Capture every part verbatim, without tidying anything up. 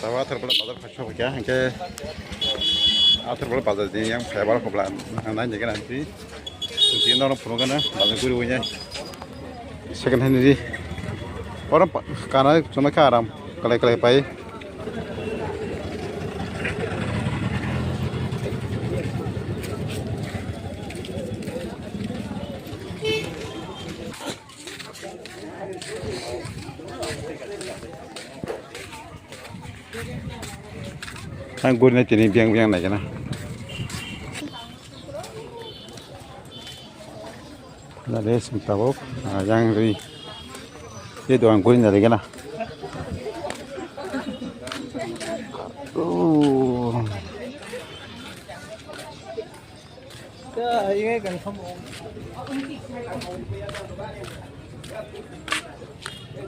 Tabo Atharpara bazar khaisok kha, hingke Atharpara bazar ni yang phai bar khobla nang nai nai gana twi. Twi norok phunukgana bazar guri wngya. Second hand ri. Oro pa-, kana chonai kha aram. Kalai kalai pai. Ang gurina tini biang biang naikana. Nade sing tabuk, ah, yang ri. Ye doang gurina naikana. Oh.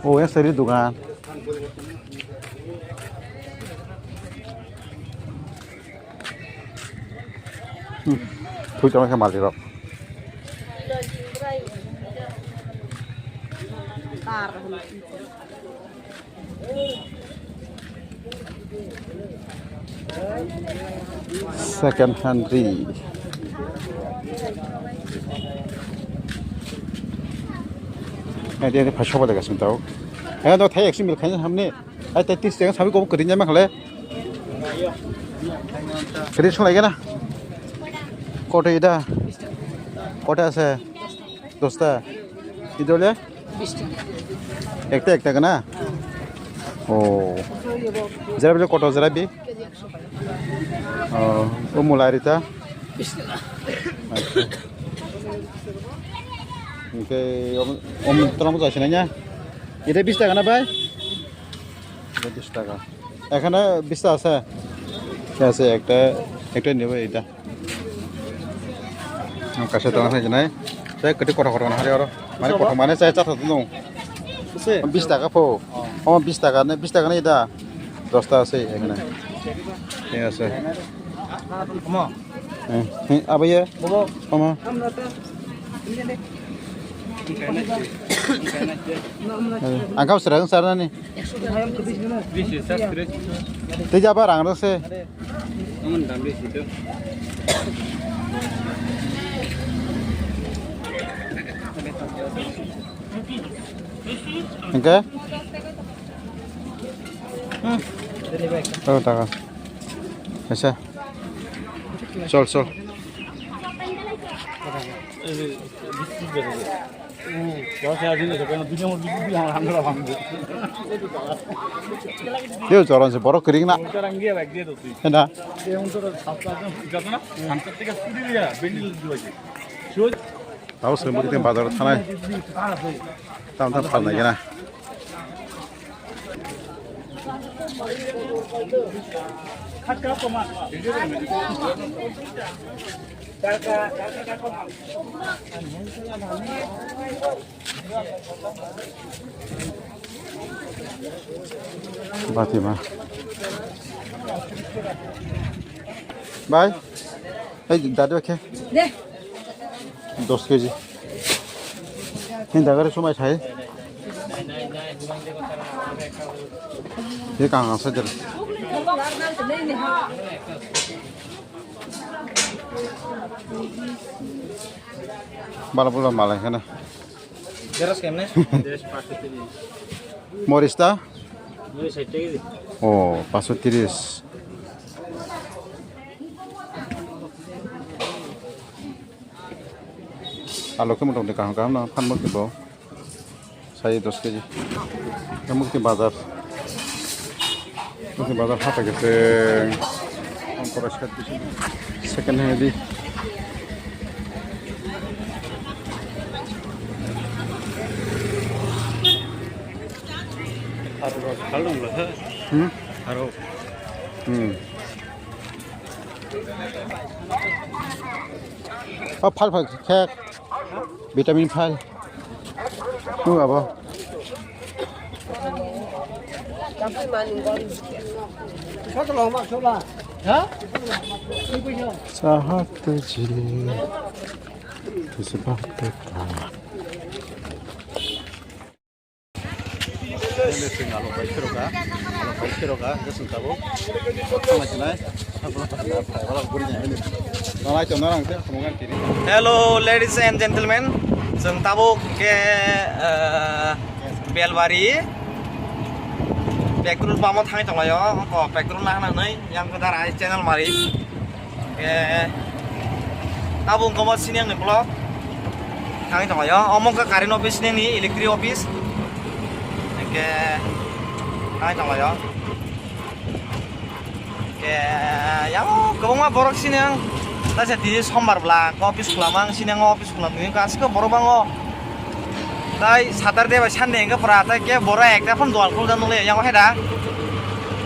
Oh, yang seri dukan. Hmm. Thui tongkha malik rok. Second hand ri. Ede ede phai soba dega sing tao. Ede thai eksin mil khaina hamni. Ai tei tis teng sabi kobo kri nyama khle. Kri sung lai gana. Koto ida. Koto ase. Dosta. Ida le? Ekta ekta gana? Oh. Jara bile koto jara bi? Oh, o mula rita? Acha. Oke, om, om, tolong jai sinanya. Ida bis taka na, bai? Ida bis taka. এখানে বিশটা আছে। ঠিক আছে, একটা, একটা নেব এটা। Ang kaisa tong sai jinai. Sai kwtwi kotor kotor hari oro. Mane kotor mane sai chatha tong. Bis taka pho. Oh, bis taka ne, bis taka ne ida. Dosta ase এখানে. ঠিক আছে. Omo. Eh, eh, abo ye? Bobo. Omo. Ang kau serang sarani. Tei jaba rang rok se. Hingke? Hmm. Oh, taka. Asa. Sol, sol. Teo choron se borok kwrwng na. Hena. Tao se bwtwi bazar thanai. Tam tam phalnai gana. Batima. Bai. Ei, dadu khe. De. Dos kg. Ni dagare somai thai. Ye kang kang sajal. Bala bula malai khana. Deras kemne? Deras paso tini. Morista? Mori sait tegi di. Oh, paso tiris. Alu khe motamoti kaham kaham no phan mokhe bo. Sai dos kg. Mukti bazar. Mukti bazar hata khe se. Second hand di. Hmm? Hmm. Oh, phal phal khe. Vitamin phal. Nung abo. Sahat tuji. Tuji bak teta. Ini sing alo bai khiro ka, alo bai khiro ka, ini sing tabuk. Sama sinai, tabuk tabuk tabuk tabuk buri nya ini. Nalai to narang te, kamu kan kiri. Hello, ladies and gentlemen, chwng tabuk ke, eh, Belbari petrol pump o thangwi tonglaio, oko petrol nahna hwnwi yang kedar ai channel mari. Ke tabuk wngkha bo sini ang ni vlog. Thangwi tonglaio. Omo wngkha current office ni, ni electric office. Ke thangwi tonglaio. Ke yang kwbangma borok sini ang. Taisa tini sombar bwla, office khulama ang sini ang office khulama ni, aswk borok bango. Tai Saturday bai Sunday hwnkhe pura, tai ke boro ekta phano dogan khulda nukle, yang hai da.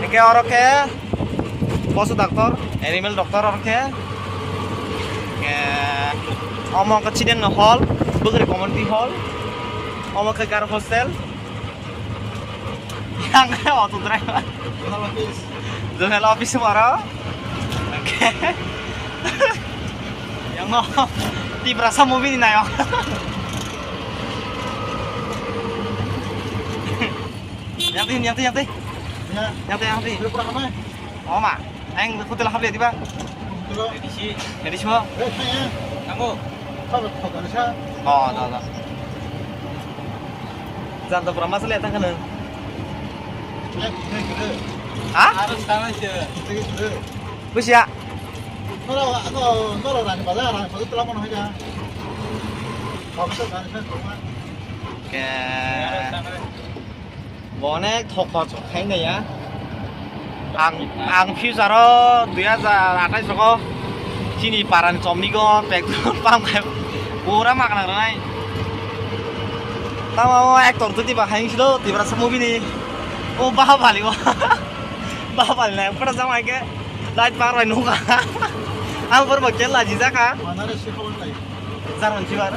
Hwnkhe oro khe posu doctor, animal doctor oro khe. Hwnkhe omo khe chini hall, bwkri community hall. Omo khe girl hostel. Yang khe auto driver. Zonal office. Zonal office moro. Yang no Tiprasa movie ni nayo. Yang tin, yang tin, yang tin. Ya. Yang tin, yang tin. Pura mana? Oh ma, ang hotel hable diba? Hotel. Edisi. Edisi mo? Eh, saya. Kamu. Kamu hotel sa. Oh, da da. Janto pura masale tang kana. Ha? Harus sana aja. Busia. Nora, ano, nora rani bazar, rani bazar telah mana aja. Bagus rani sana. Ke. Bo onek thok khorok khaina ya. Ang, ang future o dui hajar athais rogo chini parani chomni go petrol pump khai pura magna rwnai. Tamo actor to tiba khai silo Tiprasa movie ni. O Bahubali o. Bahubali na pura jama ke light bar bai nunga. Ang pura bakhe laji jaka. Mana re se khobor lai. Jarman chibar.